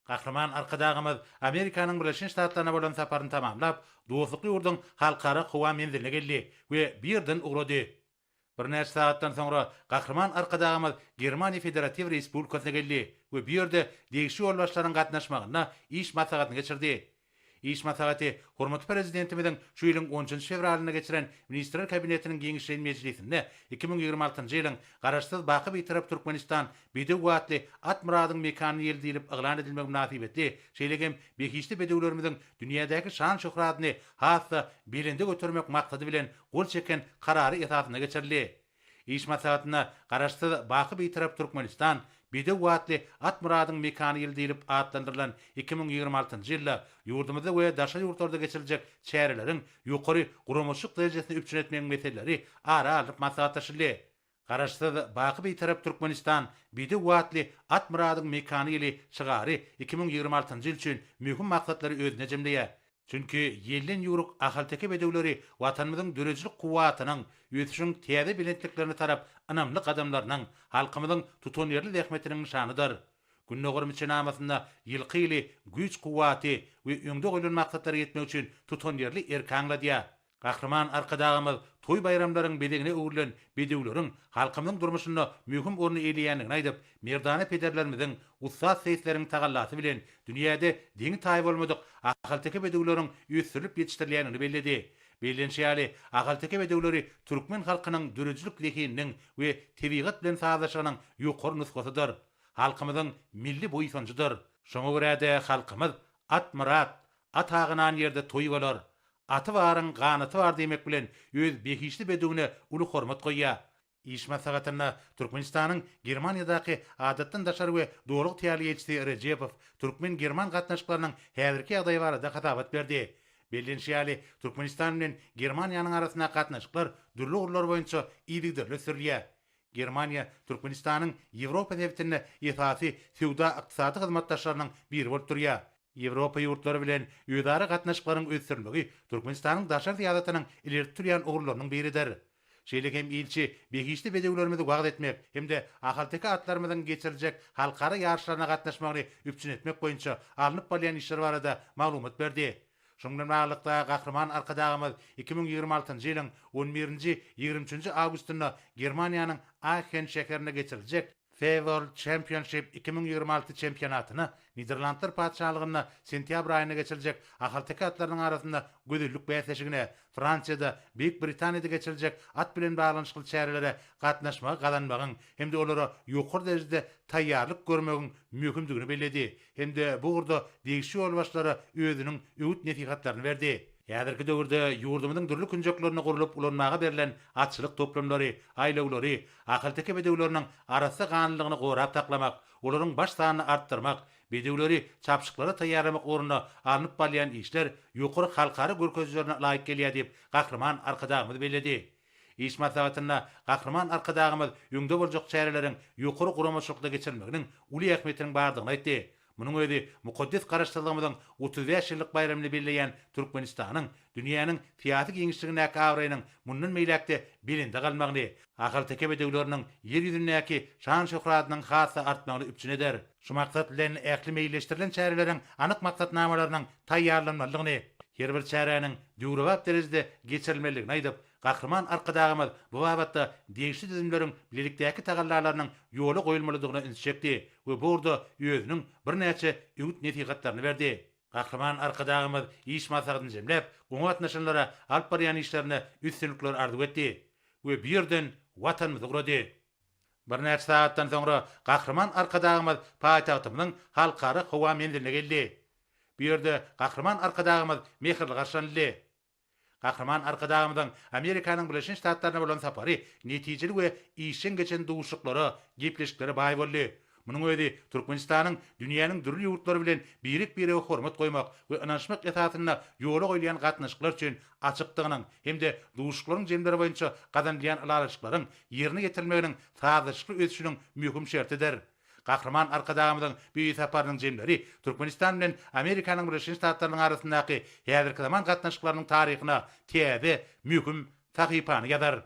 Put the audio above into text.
Gahryman Arkadagymyz Amerikanyň Birleşen Ştatlaryna bolan saparyny tamamlap, dostlukly ýurduň Halkara howa menziline geldi we bu ýerden ugrady. Birnäçe sagatdan soňra Gahryman Arkadagymyz Germaniýa Federatiw Respublikasyna geldi we bu ýerde degişli ýolbaşçylaryň gatnaşmagynda iş maslahatyny geçirdi. Iş maslahaty hormatly Prezidentimiziň şu ýylyň on üçünji fewralynda geçiren Ministrler Kabinetiniň giňişleýin mejlisinde 2026-njy ýylyň Garaşsyz, baky Bitarap Türkmenistan, bedew atly at myradyň mekany ýyly diýlip yglan edilmegi mynasybetli, şeýle hem behişdi bedewlerimiziň dünýädäki şan-şöhratyny has-da belende götermek maksady bilen gol çeken Karary esasynda geçirildi. Iş maslahatynda Garaşsyz, baky Bitarap Türkmenistan, bedew atly at myradyň mekany ýyly diýlip atlandyrylan 2026-njy ýylda ýurdumyzda we daşary ýurtlarda geçiriljek çäreleriň ýokary guramaçylyk derejesini üpjün etmegiň meseleleri ara alnyp maslahatlaşyldy. Garaşsyz, baky Bitarap Türkmenistan, bedew atly at myradyň mekany ýyly şygary 2026-njy ýyl üçin möhüm maksatlary özünde jemleýär. Çünki ýelden ýüwrük ahalteke bedewleri Watanymyzyň döredijilik kuwwatynyň, ösüşiň täze belentliklerine tarap ynamly gadamlarynyň, halkymyzyň tutanýerli zähmetiniň nyşanydyr. Gündogar müçenamasynda ýylky ýyly güýç-kuwwaty we öňde goýlan maksatlara ýetmek üçin tutanýerli erki aňladýar. Gahryman Arkadagymyz toý-baýramlaryň bezegine öwrülen bedewleriň halkymyzyň durmuşynda möhüm orny eýeleýändigini aýdyp, merdana pederlerimiziň, ussat seýisleriň tagallasy bilen dünýäde deňi-taýy bolmadyk ahalteke bedewleriň ösdürilip ýetişdirilýändigini belledi. Bellenişi ýaly, ahalteke bedewleri türkmen halkynyň döredijilik zehininiň we tebigat bilen sazlaşygynyň ýokary nusgasydyr, halkymyzyň milli buýsanjydyr. Şoňa görä-de, halkymyz At myrat, at agynan ýerde toý bolar, Aty baryň ganaty bar diýmek bilen, öz behişdi bedewine uly hormat goýýar. Iş maslahatynda Türkmenistanyň Germaniýadaky Adatdan daşary we Doly ygtyýarly ilçisi Rejepow türkmen-german gatnaşyklarynyň häzirki ýagdaýy barada hasabat berdi. Bellenişi ýaly, Türkmenistan bilen Germaniýanyň arasyndaky gatnaşyklar dürli ugurlar boýunça yzygiderli ösdürilýär. Germaniýa Türkmenistanyň Ýewropa sebitinde esasy söwda-ykdysady hyzmatdaşlarynyň biri bolup durýar. Ýewropa ýurtlary bilen özara gatnaşyklaryň ösdürilmegi Türkmenistanyň daşary syýasatynyň ileri tutulýan ugurlarynyň biridir. Şeýle hem ilçi behişdi bedewlerimizi wagyz etmek hem-de ahalteke atlarymyzyň geçiriljek halkara ýaryşlaryna gatnaşmagyny üpjün etmek boýunça alnyp barylýan işler barada maglumat berdi. Şunuň bilen baglylykda, Gahryman Arkadagymyz 2026-njy ýylyň on birinji, 23-nji awgustynda Germaniýanyň Aahen şäherinde geçiriljek FIA World Championship 2026 çempionatyna Niderlandlar Patyşalygynda sentýabr aýynda geçiriljek ahalteke atlarynyň arasynda gözellik bäsleşigine, Fransiýada, Beýik Britaniýada geçiriljek at bilen baglanyşykly çärelere gatnaşmagy gazanmagyň hem-de olara ýokary derejede taýýarlyk görmegiň möhümdigini belledi hem-de bu ugurda degişli ýolbaşçylara özüniň öwüt-nesihatlaryny berdi. Häzirki döwürde ýurdumyzyň dürli künjeklerinde gurlup ulanmaga berlen atçylyk toplumlary, aýlawlary ahalteke bedewleriniň arassa ganlylygyny gorap saklamak, olaryň baş sanyny artdyrmak, bedewleri çapyşyklara taýýarlamak ugrunda alnyp barylýan işler ýokary halkara görkezijilerine laýyk gelýär diýip, Gahryman Arkadagymyz belledi. Iş maslahatynda Gahryman Arkadagymyz öňde boljak çäreleriň ýokary guramaçylykda geçirilmeginiň uly ähmiýetiniň bardygyny aýtdy. Munuň özi mukaddes Garaşsyzlygymyzyň 35 ýyllyk baýramyny belleýän Türkmenistanyň dünýäniň syýasy giňişligindäki abraýynyň mundan beýläk-de belende galmagyny, ahalteke bedewleriniň Ýer ýüzündäki şan-şöhratynyň has-da artmagyny üpjün eder. Şu maksat bilen, ähli meýilleşdirilen çäreleriň anyk maksatnamalarynyň taýýarlanmalydygyny, her bir çäräniň döwrebap derejede geçirilmelidigini aýdyp, Gahryman Arkadagymyz bu babatda degişli düzümleriň bilelikdäki tagallalarynyň ýola goýulmalydygyna ünsi çekdi we bu ugurda özüniň birnäçe öwüt-nesihatlaryny berdi. Gahryman Arkadagymyz iş maslahatyny jemläp, oňa gatnaşanlara alyp barýan işlerinde üstünlikler arzuw etdi we bu ýerden Watanymyza ugrady. Birnäçe sagatdan soňra Gahryman Arkadagymyz paýtagtymyzyň Halkara howa menziline geldi. Bu ýerde Gahryman Arkadagymyz mähirli garşylanyldy. Gahryman Arkadagymyzyň Amerikanyň Birleşen Ştatlaryna bolan sapary netijeli we işjeň geçen duşuşyklara, gepleşiklere baý boldy. Munuň özi Türkmenistanyň dünýäniň dürli ýurtlary bilen birek-birege hormat goýmak we ynanyşmak esasynda ýola goýulýan gatnaşyklar üçin açykdygynyň hem-de duşuşyklaryň jemleri boýunça gazanylýan ylalaşyklaryň ýerine ýetirilmeginiň sazlaşykly ösüşiniň möhüm şertidir. Gahryman Arkadagymyzyň bu saparynyň jemleri Türkmenistan bilen Amerikanyň Birleşen Ştatlarynyň arasyndaky häzirki zaman gatnaşyklarynyň taryhyna täze, möhüm sahypany ýazar.